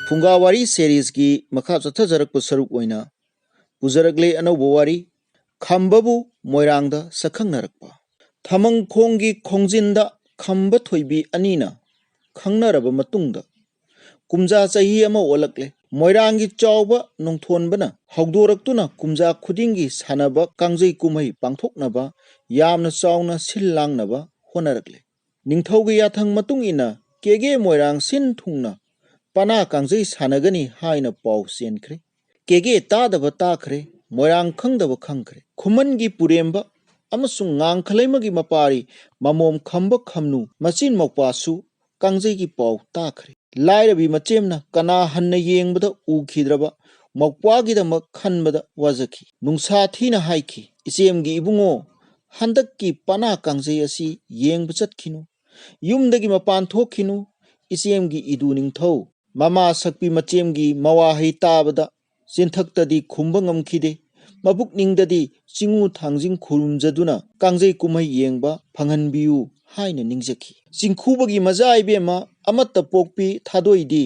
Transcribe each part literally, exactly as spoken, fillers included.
ꯐꯨꯡꯒꯥ ꯋꯥꯔꯤ ꯁꯦꯔꯤꯁꯀꯤ ꯃꯈꯥ ꯆꯠꯊꯖꯔꯛꯄ ꯁꯔꯨꯛ ꯑꯣꯏꯅ ꯄꯨꯖꯔꯛꯂꯦ ꯑꯅꯧꯕ ꯋꯥꯔꯤ, ꯈꯝꯕꯕꯨ ꯃꯣꯏꯔꯥꯡꯗ ꯁꯛꯈꯪꯅꯔꯛꯄ꯫ ꯊꯃꯪꯈꯣꯡꯒꯤ ꯈꯣꯡꯖꯤꯟꯗ ꯈꯝꯕ ꯊꯣꯏꯕꯤ ꯑꯅꯤꯅ ꯈꯪꯅꯔꯕ ꯃꯇꯨꯡꯗ ꯀꯨꯝꯖꯥ ꯆꯍꯤ ꯑꯃ ꯑꯣꯜꯂꯛꯂꯦ꯫ ꯃꯣꯏꯔꯥꯡꯒꯤ ꯆꯥꯎꯕ ꯅꯣꯡꯊꯣꯟꯕꯅ ꯍꯧꯗꯣꯔꯛꯇꯨꯅ ꯀꯨꯝꯖꯥ ꯈꯨꯗꯤꯡꯒꯤ ꯁꯥꯟꯅꯕ ꯀꯥꯡꯖꯩ ꯀꯨꯝꯍꯩ ꯄꯥꯡꯊꯣꯛꯅꯕ ꯌꯥꯝꯅ ꯆꯥꯎꯅ ꯁꯤꯜ ꯂꯥꯡꯅꯕ ꯍꯣꯠꯅꯔꯛꯂꯦ꯫ ꯅꯤꯡꯊꯧꯒꯤ ꯌꯥꯊꯪ ꯃꯇꯨꯡ ꯏꯟꯅ ꯀꯦꯒꯦ ꯃꯣꯏꯔꯥꯡ ꯁꯤꯟ ꯊꯨꯡꯅ ꯄꯅꯥ ꯀꯥꯡꯖꯩ ꯁꯥꯟꯅꯒꯅꯤ ꯍꯥꯏꯅ ꯄꯥꯎ ꯆꯦꯟꯈ꯭ꯔꯦ꯫ ꯀꯦꯒꯦ ꯇꯥꯗꯕ ꯇꯥꯈ꯭ꯔꯦ, ꯃꯣꯏꯔꯥꯡ ꯈꯪꯗꯕ ꯈꯪꯈ꯭ꯔꯦ꯫ ꯈꯨꯃꯟꯒꯤ ꯄꯨꯔꯦꯝꯕ ꯑꯃꯁꯨꯡ ꯉꯥꯡꯈꯂꯩꯃꯒꯤ ꯃꯄꯥꯔꯤ ꯃꯃꯣꯝ ꯈꯝꯕ ꯈꯝꯅꯨ ꯃꯆꯤꯟ ꯃꯧꯄ꯭ꯋꯥꯁꯨ ꯀꯥꯡꯖꯩꯒꯤ ꯄꯥꯎ ꯇꯥꯈ꯭ꯔꯦ꯫ ꯂꯥꯏꯔꯕꯤ ꯃꯆꯦꯝꯅ ꯀꯅꯥ ꯍꯟꯅ ꯌꯦꯡꯕꯗ ꯎꯈꯤꯗ꯭ꯔꯕ ꯃꯧꯄ꯭ꯋꯥꯒꯤꯗꯃꯛ ꯈꯟꯕꯗ ꯋꯥꯖꯈꯤ꯫ ꯅꯨꯡꯁꯥ ꯊꯤꯅ ꯍꯥꯏꯈꯤ, "ꯏꯆꯦꯝꯒꯤ ꯏꯕꯨꯡꯉꯣ, ꯍꯟꯗꯛꯀꯤ ꯄꯅꯥ ꯀꯥꯡꯖꯩ ꯑꯁꯤ ꯌꯦꯡꯕ ꯆꯠꯈꯤꯅꯨ꯫ ꯌꯨꯝꯗꯒꯤ ꯃꯄꯥꯟ ꯊꯣꯛꯈꯤꯅꯨ꯫ ꯏꯆꯦꯝꯒꯤ ꯏꯗꯨ ꯅꯤꯡꯊꯧ ꯃꯃꯥ ꯁꯛꯄꯤ ꯃꯆꯦꯝꯒꯤ ꯃꯋꯥꯍꯩ ꯇꯥꯕꯗ ꯆꯤꯟꯊꯛꯇꯗꯤ ꯈꯨꯝꯕ ꯉꯝꯈꯤꯗꯦ꯫ ꯃꯕꯨꯛꯅꯤꯡꯗꯗꯤ ꯆꯤꯡꯉꯨ ꯊꯥꯡꯖꯤꯡ ꯈꯨꯔꯨꯝꯖꯗꯨꯅ ꯀꯥꯡꯖꯩ ꯀꯨꯝꯍꯩ ꯌꯦꯡꯕ ꯐꯪꯍꯟꯕꯤꯌꯨ ꯍꯥꯏꯅ ꯅꯤꯡꯖꯈꯤ꯫ ꯆꯤꯡꯈꯨꯕꯒꯤ ꯃꯖꯥ ꯏꯕꯦꯝꯃ ꯑꯃꯠꯇ ꯄꯣꯛꯄꯤ ꯊꯥꯗꯣꯏꯗꯤ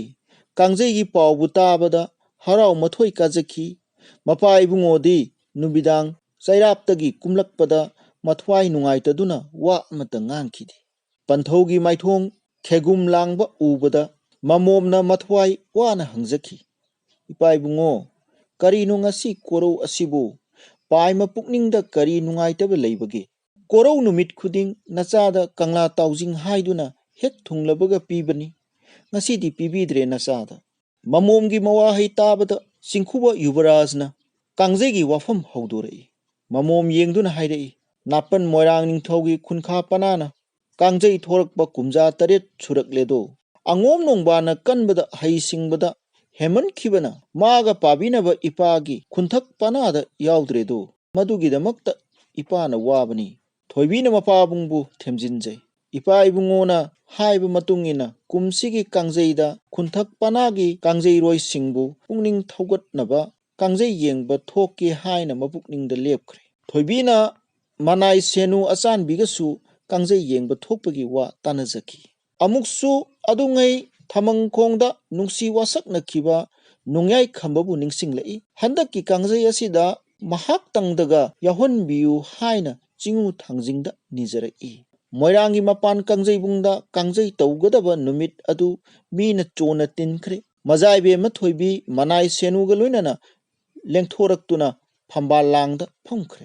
ꯀꯥꯡꯖꯩꯒꯤ ꯄꯥꯎꯕꯨ ꯇꯥꯕꯗ ꯍꯔꯥꯎ ꯃꯊꯣꯏ ꯀꯥꯖꯈꯤ꯫ ꯃꯄꯥ ꯏꯕꯨꯡꯉꯣꯗꯤ ꯅꯨꯃꯤꯗꯥꯡ ꯆꯩꯔꯥꯞꯇꯒꯤ ꯀꯨꯝꯂꯛꯄꯗ ꯃꯊ꯭ꯋꯥꯏ ꯅꯨꯡꯉꯥꯏꯇꯗꯨꯅ ꯋꯥ ꯑꯃꯠꯇ ꯉꯥꯡꯈꯤꯗꯦ꯫ ꯄꯟꯊꯧꯒꯤ ꯃꯥꯏꯊꯣꯡ ꯈꯦꯒꯨꯝ ꯂꯥꯡꯕ ꯎꯕꯗ ꯃꯃꯣꯝꯅ ꯃꯊ꯭ꯋꯥꯏ ꯋꯥꯅ ꯍꯪꯖꯈꯤ, "ꯏꯄꯥ ꯏꯕꯨꯡꯉꯣ, ꯀꯔꯤꯅꯣ ꯉꯁꯤ ꯀꯣꯔꯧ ꯑꯁꯤꯕꯨ? ꯄꯥꯏꯃ ꯄꯨꯛꯅꯤꯡꯗ ꯀꯔꯤ ꯅꯨꯡꯉꯥꯏꯇꯕ ꯂꯩꯕꯒꯦ? ꯀꯣꯔꯧ ꯅꯨꯃꯤꯠ ꯈꯨꯗꯤꯡ ꯅꯆꯥꯗ ꯀꯪꯂꯥ ꯇꯥꯎꯖꯤꯡ ꯍꯥꯏꯗꯨꯅ ꯍꯦꯛ ꯊꯨꯡꯂꯕꯒ ꯄꯤꯕꯅꯤ꯫ ꯉꯁꯤꯗꯤ ꯄꯤꯕꯤꯗ꯭ꯔꯦ ꯅꯆꯥꯗ꯫" ꯃꯃꯣꯝꯒꯤ ꯃꯋꯥꯍꯩ ꯇꯥꯕꯗ ꯆꯤꯡꯈꯨꯕ ꯌꯨꯕꯔꯥꯖꯅ ꯀꯥꯡꯖꯩꯒꯤ ꯋꯥꯐꯝ ꯍꯧꯗꯣꯔꯛꯏ꯫ ꯃꯃꯣꯝ ꯌꯦꯡꯗꯨꯅ ꯍꯥꯏꯔꯛꯏ, "ꯅꯥꯄꯟ ꯃꯣꯏꯔꯥꯡ ꯅꯤꯡꯊꯧꯒꯤ ꯈꯨꯟꯈꯥ ꯄꯅꯥꯅ ꯀꯥꯡꯖꯩ ꯊꯣꯔꯛꯄ ꯀꯨꯝꯖꯥ ꯇꯔꯦꯠ ꯁꯨꯔꯛꯂꯦꯗꯣ꯫ ꯑꯉꯣꯝ ꯅꯣꯡꯕꯥꯟꯅ ꯀꯟꯕꯗ ꯍꯩ ꯁꯤꯡꯕꯗ ꯍꯦꯟꯃꯟꯈꯤꯕꯅ ꯃꯥꯒ ꯄꯥꯕꯤꯅꯕ ꯏꯄꯥꯒꯤ ꯈꯨꯟꯊꯛ ꯄꯅꯥꯗ ꯌꯥꯎꯗ꯭ꯔꯦꯗꯣ꯫ ꯃꯗꯨꯒꯤꯗꯃꯛꯇ ꯏꯄꯥꯅ ꯋꯥꯕꯅꯤ꯫" ꯊꯣꯏꯕꯤꯅ ꯃꯄꯥꯕꯨꯡꯕꯨ ꯊꯦꯝꯖꯤꯟꯖꯩ꯫ ꯏꯄꯥ ꯏꯕꯨꯡꯉꯣꯅ ꯍꯥꯏꯕ ꯃꯇꯨꯡ ꯏꯟꯅ ꯀꯨꯝꯁꯤꯒꯤ ꯀꯥꯡꯖꯩꯗ ꯈꯨꯟꯊꯛ ꯄꯅꯥꯒꯤ ꯀꯥꯡꯖꯩꯔꯣꯏꯁꯤꯡꯕꯨ ꯄꯨꯛꯅꯤꯡ ꯊꯧꯒꯠꯅꯕ ꯀꯥꯡꯖꯩ ꯌꯦꯡꯕ ꯊꯣꯛꯀꯦ ꯍꯥꯏꯅ ꯃꯄꯨꯛꯅꯤꯡꯗ ꯂꯦꯞꯈ꯭ꯔꯦ꯫ ꯊꯣꯏꯕꯤꯅ ꯃꯅꯥꯏ ꯁꯦꯅꯨ ꯑꯆꯥꯟꯕꯤꯒꯁꯨ ꯀꯥꯡꯖꯩ ꯌꯦꯡꯕ ꯊꯣꯛꯄꯒꯤ ꯋꯥ ꯇꯥꯟꯅꯖꯈꯤ꯫ ꯑꯃꯨꯛꯁꯨ ꯑꯗꯨꯉꯩ ꯈꯃꯪꯈꯣꯡꯗ ꯅꯨꯡꯁꯤ ꯋꯥꯁꯛꯅꯈꯤꯕ ꯅꯣꯡꯌꯥꯏ ꯈꯝꯕꯕꯨ ꯅꯤꯡꯁꯤꯡꯂꯛꯏ꯫ ꯍꯟꯗꯛꯀꯤ ꯀꯥꯡꯖꯩ ꯑꯁꯤꯗ ꯃꯍꯥꯛ ꯇꯪꯗꯒ ꯌꯥꯎꯍꯟꯕꯤꯌꯨ ꯍꯥꯏꯅ ꯆꯤꯡꯉꯨ ꯊꯥꯡꯖꯤꯡꯗ ꯅꯤꯖꯔꯛꯏ꯫ ꯃꯣꯏꯔꯥꯡꯒꯤ ꯃꯄꯥꯟ ꯀꯥꯡꯖꯩꯕꯨꯡꯗ ꯀꯥꯡꯖꯩ ꯇꯧꯒꯗꯕ ꯅꯨꯃꯤꯠ ꯑꯗꯨ ꯃꯤꯅ ꯆꯣꯟꯅ ꯇꯤꯟꯈ꯭ꯔꯦ꯫ ꯃꯖꯥꯏꯕꯦꯝꯃ ꯊꯣꯏꯕꯤ ꯃꯅꯥꯏ ꯁꯦꯅꯨꯒ ꯂꯣꯏꯅꯅ ꯂꯦꯡꯊꯣꯔꯛꯇꯨꯅ ꯐꯝꯕꯥꯜ ꯂꯥꯡꯗ ꯐꯝꯈ꯭ꯔꯦ꯫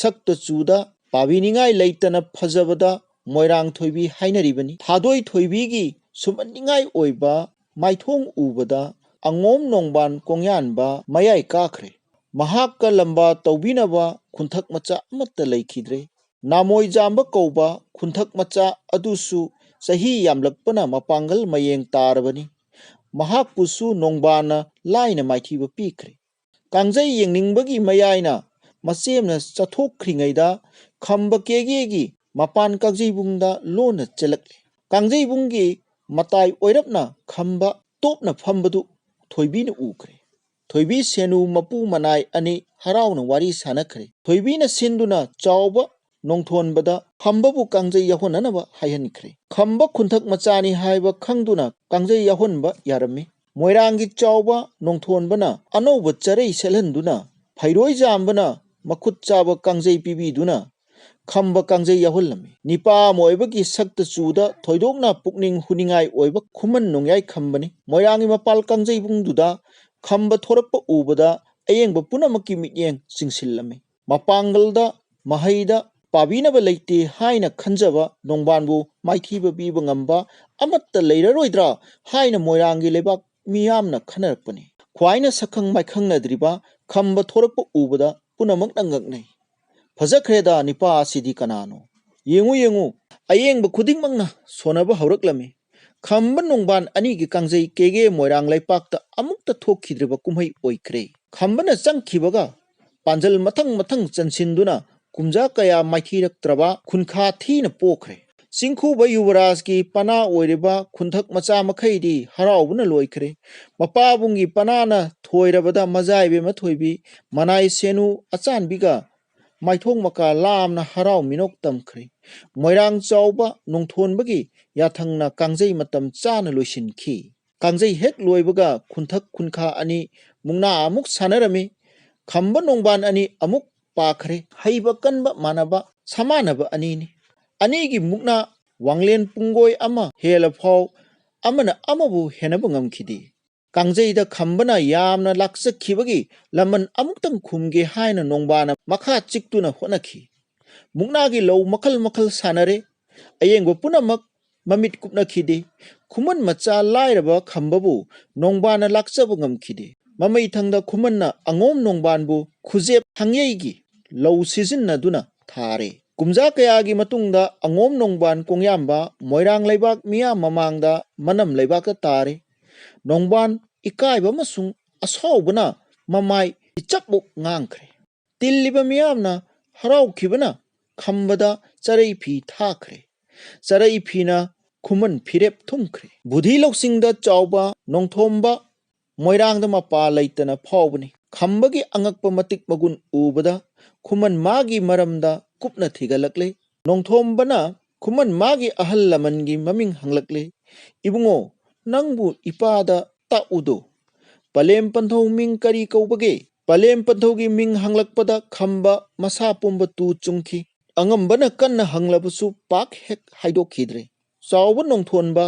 ꯁꯛꯇ ꯆꯨꯗ ꯄꯥꯕꯤꯅꯤꯡꯉꯥꯏ ꯂꯩꯇꯅ ꯐꯖꯕꯗ ꯃꯣꯏꯔꯥꯡ ꯊꯣꯏꯕꯤ ꯍꯥꯏꯅꯔꯤꯕꯅꯤ꯫ ꯊꯥꯗꯣꯏ ꯊꯣꯏꯕꯤꯒꯤ ꯁꯨꯝꯍꯟꯅꯤꯡꯉꯥꯏ ꯑꯣꯏꯕ ꯃꯥꯏꯊꯣꯡ ꯎꯕꯗ ꯑꯉꯣꯝ ꯅꯣꯡꯕꯥꯟ ꯀꯣꯡꯌꯥꯟꯕ ꯃꯌꯥꯏ ꯀꯥꯈ꯭ꯔꯦ꯫ ꯃꯍꯥꯛꯀ ꯂꯝꯕꯥ ꯇꯧꯕꯤꯅꯕ ꯈꯨꯟꯊꯛ ꯃꯆꯥ ꯑꯃꯠꯇ ꯂꯩꯈꯤꯗ꯭ꯔꯦ꯫ ꯅꯥꯃꯣꯏ ꯖꯥꯝꯕ ꯀꯧꯕ ꯈꯨꯟꯊꯛ ꯃꯆꯥ ꯑꯗꯨꯁꯨ ꯆꯍꯤ ꯌꯥꯝꯂꯛꯄꯅ ꯃꯄꯥꯡꯒꯜ ꯃꯌꯦꯡ ꯇꯥꯔꯕꯅꯤ꯫ ꯃꯍꯥꯛꯄꯨꯁꯨ ꯅꯣꯡꯕꯥꯟꯅ ꯂꯥꯏꯅ ꯃꯥꯏꯊꯤꯕ ꯄꯤꯈ꯭ꯔꯦ꯫ ꯀꯥꯡꯖꯩ ꯌꯦꯡꯅꯤꯡꯕꯒꯤ ꯃꯌꯥꯏꯅ ꯃꯆꯦꯝꯅ ꯆꯠꯊꯣꯛꯈ꯭ꯔꯤꯉꯩꯗ ꯈꯝꯕ ꯀꯦꯒꯦꯒꯤ ꯃꯄꯥꯟ ꯀꯥꯡꯖꯩꯕꯨꯡꯗ ꯂꯣꯟꯅ ꯆꯦꯜꯂꯛꯂꯦ꯫ ꯀꯥꯡꯖꯩꯕꯨꯡꯒꯤ ꯃꯇꯥꯏ ꯑꯣꯏꯔꯞꯅ ꯈꯝꯕ ꯇꯣꯞꯅ ꯐꯝꯕꯗꯨ ꯊꯣꯏꯕꯤꯅ ꯎꯈ꯭ꯔꯦ꯫ ꯊꯣꯏꯕꯤ ꯁꯦꯅꯨ ꯃꯄꯨ ꯃꯅꯥꯏ ꯑꯅꯤ ꯍꯔꯥꯎꯅ ꯋꯥꯔꯤ ꯁꯥꯅꯈ꯭ꯔꯦ꯫ ꯊꯣꯏꯕꯤꯅ ꯁꯤꯟꯗꯨꯅ ꯆꯥꯎꯕ ꯅꯣꯡꯊꯣꯟꯕꯗ ꯈꯝꯕꯕꯨ ꯀꯥꯡꯖꯩ ꯌꯥꯎꯍꯟꯅꯅꯕ ꯍꯥꯏꯍꯟꯈ꯭ꯔꯦ꯫ ꯈꯝꯕ ꯈꯨꯟꯊꯛ ꯃꯆꯥꯅꯤ ꯍꯥꯏꯕ ꯈꯪꯗꯨꯅ ꯀꯥꯡꯖꯩ ꯌꯥꯎꯍꯟꯕ ꯌꯥꯔꯝꯃꯤ꯫ ꯃꯣꯏꯔꯥꯡꯒꯤ ꯆꯥꯎꯕ ꯅꯣꯡꯊꯣꯟꯕꯅ ꯑꯅꯧꯕ ꯆꯔꯩ ꯁꯦꯠꯍꯟꯗꯨꯅ, ꯐꯩꯔꯣꯏ ꯖꯥꯝꯕꯅ ꯃꯈꯨꯠ ꯆꯥꯕ ꯀꯥꯡꯖꯩ ꯄꯤꯕꯤꯗꯨꯅ ꯈꯝꯕ ꯀꯥꯡꯖꯩ ꯌꯥꯎꯍꯜꯂꯝꯃꯤ꯫ ꯅꯤꯄꯥ ꯑꯃ ꯑꯣꯏꯕꯒꯤ ꯁꯛꯇ ꯆꯨꯗ ꯊꯣꯏꯗꯣꯛꯅ ꯄꯨꯛꯅꯤꯡ ꯍꯨꯅꯤꯡꯉꯥꯏ ꯑꯣꯏꯕ ꯈꯨꯃꯟ ꯅꯣꯡꯌꯥꯏ ꯈꯝꯕꯅꯤ꯫ ꯃꯣꯏꯔꯥꯡꯒꯤ ꯃꯄꯥꯜ ꯀꯥꯡꯖꯩꯕꯨꯡꯗꯨꯗ ꯈꯝꯕ ꯊꯣꯔꯛꯄ ꯎꯕꯗ ꯑꯌꯦꯡꯕ ꯄꯨꯝꯅꯃꯛꯀꯤ ꯃꯤꯠꯌꯦꯡ ꯆꯤꯡꯁꯤꯜꯂꯝꯃꯤ꯫ ꯃꯄꯥꯡꯒꯜꯗ ꯃꯍꯩꯗ ꯄꯥꯕꯤꯅꯕ ꯂꯩꯇꯦ ꯍꯥꯏꯅ ꯈꯟꯖꯕ ꯅꯣꯡꯕꯥꯟꯕꯨ ꯃꯥꯏꯊꯤꯕ ꯄꯤꯕ ꯉꯝꯕ ꯑꯃꯠꯇ ꯂꯩꯔꯔꯣꯏꯗ꯭ꯔꯥ ꯍꯥꯏꯅ ꯃꯣꯏꯔꯥꯡꯒꯤ ꯂꯩꯕꯥꯛ ꯃꯤꯌꯥꯝꯅ ꯈꯟꯅꯔꯛꯄꯅꯤ꯫ ꯈ꯭ꯋꯥꯏꯅ ꯁꯛꯈꯪ ꯃꯥꯏꯈꯪꯅꯗ꯭ꯔꯤꯕ ꯈꯝꯕ ꯊꯣꯔꯛꯄ ꯎꯕꯗ ꯄꯨꯝꯅꯃꯛꯅ ꯉꯛꯅꯩ꯫ "ꯐꯖꯈ꯭ꯔꯦꯗ, ꯅꯤꯄꯥ ꯑꯁꯤꯗꯤ ꯀꯅꯥꯅꯣ? ꯌꯦꯡꯉꯨ, ꯌꯦꯡꯉꯨ, ꯑꯌꯦꯡꯕ ꯈꯨꯗꯤꯡꯃꯛꯅ ꯁꯣꯟꯅꯕ ꯍꯧꯔꯛꯂꯝꯃꯤ꯫ ꯈꯝꯕ ꯅꯣꯡꯕꯥꯟ ꯑꯅꯤꯒꯤ ꯀꯥꯡꯖꯩ ꯀꯦꯒꯦ ꯃꯣꯏꯔꯥꯡ ꯂꯩꯄꯥꯛꯇ ꯑꯃꯨꯛꯇ ꯊꯣꯛꯈꯤꯗ꯭ꯔꯤꯕ ꯀꯨꯝꯍꯩ ꯑꯣꯏꯈ꯭ꯔꯦ꯫" ꯈꯝꯕꯅ ꯆꯪꯈꯤꯕꯒ ꯄꯥꯟꯖꯜ ꯃꯊꯪ ꯃꯊꯪ ꯆꯟꯁꯤꯟꯗꯨꯅ ꯀꯨꯝꯖꯥ ꯀꯌꯥ ꯃꯥꯏꯊꯤꯔꯛꯇ꯭ꯔꯕ ꯈꯨꯟꯈꯥ ꯊꯤꯅ ꯄꯣꯛꯈ꯭ꯔꯦ꯫ ꯆꯤꯡꯈꯨꯕ ꯌꯨꯕꯔꯥꯖꯀꯤ ꯄꯅꯥ ꯑꯣꯏꯔꯤꯕ ꯈꯨꯟꯊꯛ ꯃꯆꯥ ꯃꯈꯩꯗꯤ ꯍꯔꯥꯎꯕꯅ ꯂꯣꯏꯈ꯭ꯔꯦ꯫ ꯃꯄꯥꯕꯨꯡꯒꯤ ꯄꯅꯥꯅ ꯊꯣꯏꯔꯕꯗ ꯃꯖꯥꯏꯕꯦꯝꯃ ꯊꯣꯏꯕꯤ, ꯃꯅꯥꯏ ꯁꯦꯅꯨ ꯑꯆꯥꯟꯕꯤꯒ ꯃꯥꯏꯊꯣꯡ ꯃꯀꯥ ꯂꯥꯝꯅ ꯍꯔꯥꯎ ꯃꯤꯅꯣꯛ ꯇꯝꯈ꯭ꯔꯦ꯫ ꯃꯣꯏꯔꯥꯡ ꯆꯥꯎꯕ ꯅꯣꯡꯊꯣꯟꯕꯒꯤ ꯌꯥꯊꯪꯅ ꯀꯥꯡꯖꯩ ꯃꯇꯝ ꯆꯥꯅ ꯂꯣꯏꯁꯤꯟꯈꯤ꯫ ꯀꯥꯡꯖꯩ ꯍꯦꯛ ꯂꯣꯏꯕꯒ ꯈꯨꯟꯊꯛ ꯈꯨꯟꯈꯥ ꯑꯅꯤ ꯃꯨꯛꯅꯥ ꯑꯃꯨꯛ ꯁꯥꯟꯅꯔꯝꯃꯤ꯫ ꯈꯝꯕ ꯅꯣꯡꯕꯥꯟ ꯑꯅꯤ ꯑꯃꯨꯛ ꯄꯥꯈ꯭ꯔꯦ꯫ ꯍꯩꯕ ꯀꯟꯕ ꯃꯥꯟꯅꯕ ꯁꯃꯥꯟꯅꯕ ꯑꯅꯤꯅꯤ꯫ ꯑꯅꯤꯒꯤ ꯃꯨꯛꯅꯥ ꯋꯥꯡꯂꯦꯟ ꯄꯨꯡꯒꯣꯏ ꯑꯃ ꯍꯦꯜꯂ ꯐꯥꯎ ꯑꯃꯅ ꯑꯃꯕꯨ ꯍꯦꯟꯅꯕ ꯉꯝꯈꯤꯗꯦ꯫ ꯀꯥꯡꯖꯩꯗ ꯈꯝꯕꯅ ꯌꯥꯝꯅ ꯂꯥꯛꯆꯈꯤꯕꯒꯤ ꯂꯃꯟ ꯑꯃꯨꯛꯇꯪ ꯈꯨꯝꯒꯦ ꯍꯥꯏꯅ ꯅꯣꯡꯕꯥꯟꯅ ꯃꯈꯥ ꯆꯤꯛꯇꯨꯅ ꯍꯣꯠꯅꯈꯤ꯫ ꯃꯨꯛꯅꯥꯒꯤ ꯂꯧ ꯃꯈꯜ ꯃꯈꯜ ꯁꯥꯟꯅꯔꯦ꯫ ꯑꯌꯦꯡꯕ ꯄꯨꯝꯅꯃꯛ ꯃꯃꯤꯠ ꯀꯨꯞꯅꯈꯤꯗꯦ꯫ ꯈꯨꯃꯟ ꯃꯆꯥ ꯂꯥꯏꯔꯕ ꯈꯝꯕꯕꯨ ꯅꯣꯡꯕꯥꯟꯅ ꯂꯥꯛꯆꯕ ꯉꯝꯈꯤꯗꯦ꯫ ꯃꯃꯩ ꯊꯪꯗ ꯈꯨꯃꯟꯅ ꯑꯉꯣꯝ ꯅꯣꯡꯕꯥꯟꯕꯨ ꯈꯨꯖꯦꯞ ꯍꯪꯌꯩꯒꯤ ꯂꯧ ꯁꯤꯖꯤꯟꯅꯗꯨꯅ ꯊꯥꯔꯦ꯫ ꯀꯨꯝꯖꯥ ꯀꯌꯥꯒꯤ ꯃꯇꯨꯡꯗ ꯑꯉꯣꯝ ꯅꯣꯡꯕꯥꯟ ꯀꯣꯡꯌꯥꯝꯕ ꯃꯣꯏꯔꯥꯡ ꯂꯩꯕꯥꯛ ꯃꯤꯌꯥꯝ ꯃꯃꯥꯡꯗ ꯃꯅꯝ ꯂꯩꯕꯥꯛꯇ ꯇꯥꯔꯦ꯫ ꯅꯣꯡꯕꯥꯟ ꯏꯀꯥꯏꯕ ꯑꯃꯁꯨꯡ ꯑꯁꯥꯎꯕꯅ ꯃꯃꯥꯏ ꯏꯆꯞꯃꯨꯛ ꯉꯥꯡꯈ꯭ꯔꯦ꯫ ꯇꯤꯜꯂꯤꯕ ꯃꯤꯌꯥꯝꯅ ꯍꯔꯥꯎꯈꯤꯕꯅ ꯈꯝꯕꯗ ꯆꯔꯩ ꯐꯤ ꯊꯥꯈ꯭ꯔꯦ꯫ ꯆꯔꯩ ꯐꯤꯅ ꯈꯨꯃꯟ ꯐꯤꯔꯦꯞ ꯊꯨꯝꯈ꯭ꯔꯦ꯫ ꯕꯨꯙꯤ ꯂꯧꯁꯤꯡꯗ ꯆꯥꯎꯕ ꯅꯣꯡꯊꯣꯝꯕ ꯃꯣꯏꯔꯥꯡꯗ ꯃꯄꯥ ꯂꯩꯇꯅ ꯐꯥꯎꯕꯅꯤ꯫ ꯈꯝꯕꯒꯤ ꯑꯉꯛꯄ ꯃꯇꯤꯛ ꯃꯒꯨꯟ ꯎꯕꯗ ꯈꯨꯃꯟ ꯃꯥꯒꯤ ꯃꯔꯝꯗ ꯀꯨꯞꯅ ꯊꯤꯒꯠꯂꯛꯂꯦ꯫ ꯅꯣꯡꯊꯣꯝꯕꯅ ꯈꯨꯃꯟ ꯃꯥꯒꯤ ꯑꯍꯜ ꯂꯃꯟꯒꯤ ꯃꯃꯤꯡ ꯍꯪꯂꯛꯂꯦ꯫ "ꯏꯕꯨꯡꯉꯣ, ꯅꯪꯕꯨ ꯏꯄꯥꯗ ꯇꯥꯛꯎꯗꯣ꯫ ꯄꯂꯦꯝ ꯄꯟꯊꯧ ꯃꯤꯡ ꯀꯔꯤ ꯀꯧꯕꯒꯦ?" ꯄꯂꯦꯝ ꯄꯟꯊꯧꯒꯤ ꯃꯤꯡ ꯍꯪꯂꯛꯄꯗ ꯈꯝꯕ ꯃꯁꯥ ꯄꯨꯝꯕ ꯇꯨ ꯆꯨꯡꯈꯤ꯫ ꯑꯉꯝꯕꯅ ꯀꯟꯅ ꯍꯪꯂꯕꯁꯨ ꯄꯥꯛ ꯍꯦꯛ ꯍꯥꯏꯗꯣꯛꯈꯤꯗ꯭ꯔꯦ꯫ ꯆꯥꯎꯕ ꯅꯣꯡꯊꯣꯟꯕ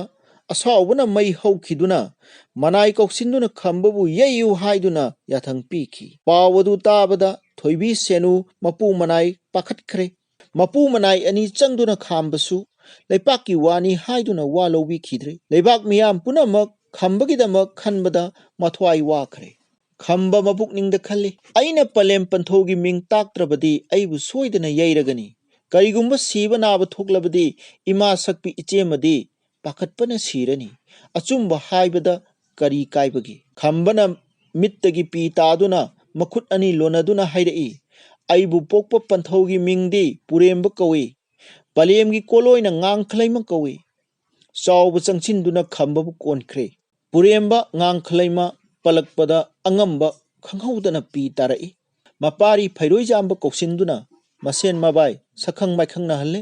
ꯑꯁꯥꯎꯕꯅ ꯃꯩ ꯍꯧꯈꯤꯗꯨꯅ ꯃꯅꯥꯏ ꯀꯧꯁꯤꯟꯗꯨꯅ ꯈꯝꯕꯕꯨ ꯌꯩꯌꯨ ꯍꯥꯏꯗꯨꯅ ꯌꯥꯊꯪ ꯄꯤꯈꯤ꯫ ꯄꯥꯎ ꯑꯗꯨ ꯇꯥꯕꯗ ꯊꯣꯏꯕꯤ ꯁꯦꯅꯨ ꯃꯄꯨ ꯃꯅꯥꯏ ꯄꯥꯈꯠꯈ꯭ꯔꯦ꯫ ꯃꯄꯨ ꯃꯅꯥꯏ ꯑꯅꯤ ꯆꯪꯗꯨꯅ ꯈꯥꯝꯕꯁꯨ ꯂꯩꯄꯥꯛꯀꯤ ꯋꯥꯅꯤ ꯍꯥꯏꯗꯨꯅ ꯋꯥ ꯂꯧꯕꯤꯈꯤꯗ꯭ꯔꯦ꯫ ꯂꯩꯕꯥꯛ ꯃꯤꯌꯥꯝ ꯄꯨꯝꯅꯃꯛ ꯈꯝꯕꯒꯤꯗꯃꯛ ꯈꯟꯕꯗ ꯃꯊ꯭ꯋꯥꯏ ꯋꯥꯈ꯭ꯔꯦ꯫ ꯈꯝꯕ ꯃꯄꯨꯛꯅꯤꯡꯗ ꯈꯜꯂꯤ, "ꯑꯩꯅ ꯄꯂꯦꯝ ꯄꯟꯊꯧꯒꯤ ꯃꯤꯡ ꯇꯥꯛꯇ꯭ꯔꯕꯗꯤ ꯑꯩꯕꯨ ꯁꯣꯏꯗꯅ ꯌꯩꯔꯒꯅꯤ꯫ ꯀꯔꯤꯒꯨꯝꯕ ꯁꯤꯕ ꯅꯥꯕ ꯊꯣꯛꯂꯕꯗꯤ ꯏꯃꯥ ꯁꯛꯄꯤ ꯏꯆꯦꯃꯗꯤ ꯄꯥꯈꯠꯄꯅ ꯁꯤꯔꯅꯤ꯫ ꯑꯆꯨꯝꯕ ꯍꯥꯏꯕꯗ ꯀꯔꯤ ꯀꯥꯏꯕꯒꯦ?" ꯈꯝꯕꯅ ꯃꯤꯠꯇꯒꯤ ꯄꯤ ꯇꯥꯗꯨꯅ ꯃꯈꯨꯠ ꯑꯅꯤ ꯂꯣꯟꯅꯗꯨꯅ ꯍꯥꯏꯔꯛꯏ, "ꯑꯩꯕꯨ ꯄꯣꯛꯄ ꯄꯟꯊꯧꯒꯤ ꯃꯤꯡꯗꯤ ꯄꯨꯔꯦꯝꯕ ꯀꯧꯏ꯫ ꯄꯂꯦꯝꯒꯤ ꯀꯣꯂꯣꯏꯅ ꯉꯥꯡꯈꯂꯩꯃ ꯀꯧꯏ꯫" ꯆꯥꯎꯕ ꯆꯪꯁꯤꯟꯗꯨꯅ ꯈꯝꯕꯕꯨ ꯀꯣꯟꯈ꯭ꯔꯦ꯫ ꯄꯨꯔꯦꯝꯕ ꯉꯥꯡꯈꯂꯩꯃ ꯄꯜꯂꯛꯄꯗ ꯑꯉꯝꯕ ꯈꯪꯍꯧꯗꯅ ꯄꯤ ꯇꯥꯔꯛꯏ꯫ ꯃꯄꯥꯔꯤ ꯐꯩꯔꯣꯏꯖꯥꯝꯕ ꯀꯧꯁꯤꯟꯗꯨꯅ ꯃꯁꯦꯟ ꯃꯕꯥꯏ ꯁꯛꯈꯪ ꯃꯥꯏꯈꯪꯅꯍꯜꯂꯦ꯫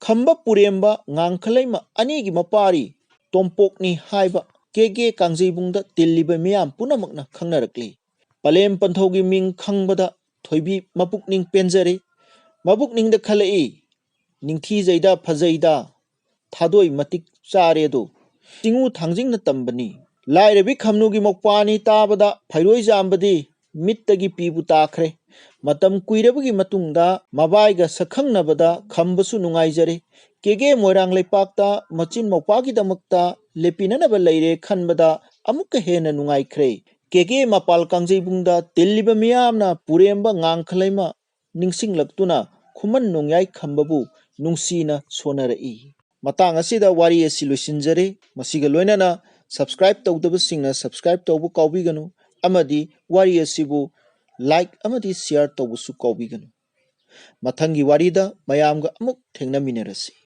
ꯈꯝꯕ ꯄꯨꯔꯦꯝꯕ ꯉꯥꯡꯈꯂꯩꯃ ꯑꯅꯤꯒꯤ ꯃꯄꯥꯔꯤ ꯇꯣꯝꯄꯣꯛꯅꯤ ꯍꯥꯏꯕ ꯀꯦ ꯀꯦ ꯀꯥꯡꯖꯩꯕꯨꯡꯗ ꯇꯤꯜꯂꯤꯕ ꯃꯤꯌꯥꯝ ꯄꯨꯝꯅꯃꯛꯅ ꯈꯪꯅꯔꯛꯂꯤ꯫ ꯄꯂꯦꯝ ꯄꯟꯊꯧꯒꯤ ꯃꯤꯡ ꯈꯪꯕꯗ ꯊꯣꯏꯕꯤ ꯃꯄꯨꯛꯅꯤꯡ ꯄꯦꯟꯖꯔꯦ꯫ ꯃꯕꯨꯛꯅꯤꯡꯗ ꯈꯜꯂꯛꯏ, "ꯅꯤꯡꯊꯤꯖꯩꯗ ꯐꯖꯩꯗ, ꯊꯥꯗꯣꯏ ꯃꯇꯤꯛ ꯆꯥꯔꯦꯗꯣ" ꯆꯤꯡꯉꯨ ꯊꯥꯡꯖꯤꯡꯅ ꯇꯝꯕꯅꯤ꯫ ꯂꯥꯏꯔꯕꯤ ꯈꯝꯅꯨꯒꯤ ꯃꯧꯄ꯭ꯋꯥꯅꯤ ꯇꯥꯕꯗ ꯐꯩꯔꯣꯏꯖꯥꯝꯕꯗꯤ ꯃꯤꯠꯇꯒꯤ ꯄꯤꯕꯨ ꯇꯥꯈ꯭ꯔꯦ꯫ ꯃꯇꯝ ꯀꯨꯏꯔꯕꯒꯤ ꯃꯇꯨꯡꯗ ꯃꯕꯥꯏꯒ ꯁꯛꯈꯪꯅꯕꯗ ꯈꯝꯕꯁꯨ ꯅꯨꯡꯉꯥꯏꯖꯔꯦ꯫ ꯀꯦꯒꯦ ꯃꯣꯏꯔꯥꯡ ꯂꯩꯄꯥꯛꯇ ꯃꯆꯤꯟ ꯃꯧꯄ꯭ꯋꯥꯒꯤꯗꯃꯛꯇ ꯂꯦꯞꯄꯤꯅꯅꯕ ꯂꯩꯔꯦ ꯈꯟꯕꯗ ꯑꯃꯨꯛꯀ ꯍꯦꯟꯅ ꯅꯨꯡꯉꯥꯏꯈ꯭ꯔꯦ꯫ ꯀꯦꯒꯦ ꯃꯄꯥꯜ ꯀꯥꯡꯖꯩꯕꯨꯡꯗ ꯇꯤꯜꯂꯤꯕ ꯃꯤꯌꯥꯝꯅ ꯄꯨꯔꯦꯝꯕ ꯉꯥꯡꯈꯂꯩꯃ ꯅꯤꯡꯁꯤꯡꯂꯛꯇꯨꯅ ꯈꯨꯃꯟ ꯅꯣꯡꯌꯥꯏ ꯈꯝꯕꯕꯨ ꯅꯨꯡꯁꯤꯅ ꯁꯣꯟꯅꯔꯛꯏ꯫ ꯃꯇꯥꯡ ꯑꯁꯤꯗ ꯋꯥꯔꯤ ꯑꯁꯤ ꯂꯣꯏꯁꯤꯟꯖꯔꯦ꯫ ꯃꯁꯤꯒ ꯂꯣꯏꯅꯅ subscribe ꯇꯧꯗꯕꯁꯤꯡꯅ subscribe ꯇꯧꯕ ꯀꯥꯎꯕꯤꯒꯅꯨ ꯑꯃꯗꯤ ꯋꯥꯔꯤ ꯑꯁꯤꯕꯨ like ꯑꯃꯗꯤ share ꯇꯧꯕꯁꯨ ꯀꯥꯎꯕꯤꯒꯅꯨ꯫ ꯃꯊꯪꯒꯤ ꯋꯥꯔꯤꯗ ꯃꯌꯥꯝꯒ ꯑꯃꯨꯛ ꯊꯦꯡꯅꯃꯤꯟꯅꯔꯁꯤ꯫